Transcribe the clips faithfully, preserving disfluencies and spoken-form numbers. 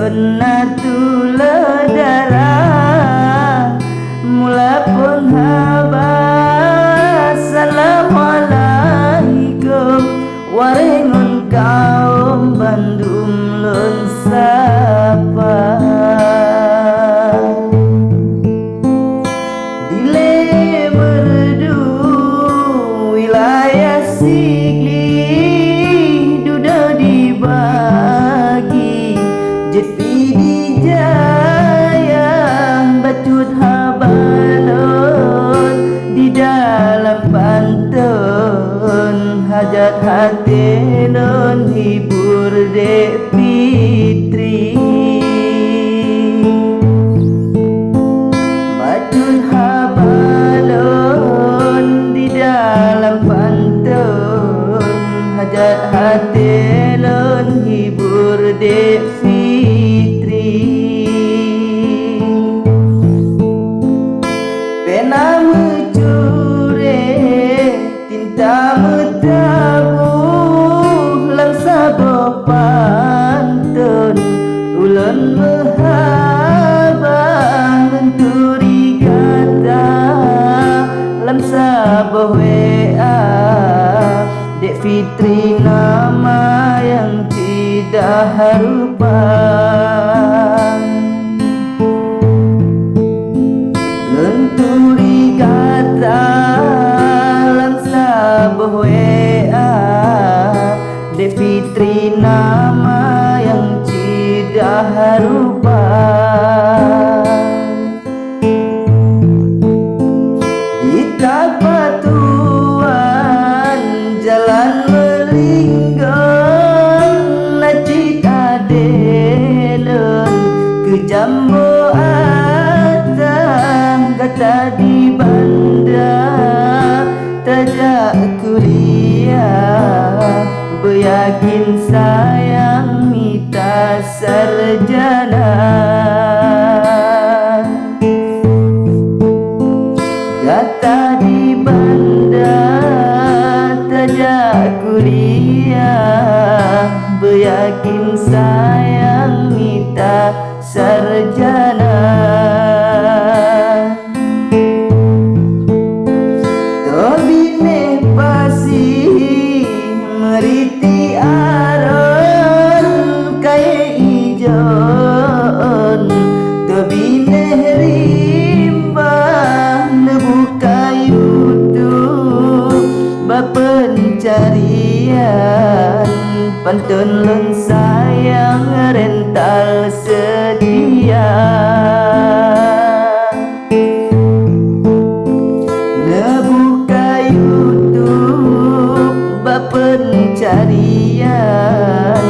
Na tulah dara, mula phon haba, assalamualaikum, waréh ngon kawöm bandum lôn sapa. Dilée Meureudu, wilayah Sigli, dudoe dibagi, jeuet Pidie Jaya, bacut haba lôn di dalam panton, hajat até lôn hibur Dek Fitri. Bacut haba lôn di dalam panton, hajat até lôn hibur Dek Fitri. Pena meucurée, tinta meutaboh lam saboh panton, ulôn meuhaba ngon turi gata lam saboh W A. Dek Fitri nama nyang ceudah rupa. Lôn turi gata lam saboh W A, Dek Fitri nama nyang ceudah rupa. Di tapatuan jalan Meulinggon, na cit adé lôn keu jambo atra, gata di Banda tajak kuliah, beuyakin sayang mita sarjana. Gata di Banda tajak kuliah, beuyakin sayang mita sarjana. Toh binéh pasi meuriti aron kayée ijon, toh binéh rimba neubuka YouTube bak peuncarian, panton lôn sayang rental seutia. Neubuka YouTube bak peuncarian,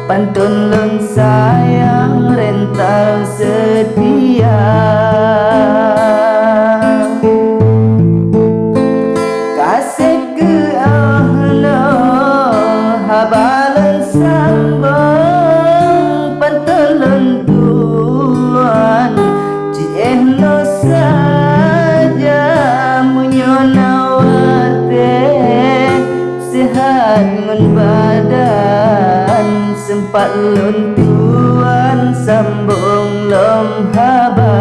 panton lôn sayang rental seutia. Ka sép keu óh lheueh haba lôn sambong, panton lôn tuan, jiéh noe saja meunyoe na watée, seuhat ngon badan, seumpat lôn tuan sambong lom haba.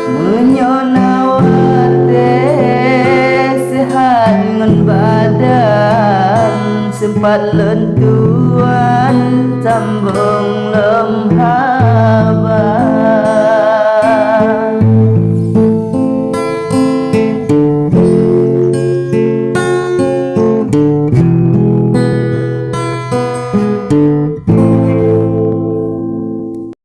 Meunyoe na watée seuhat ngon badan, seumpat lôn tuan sambong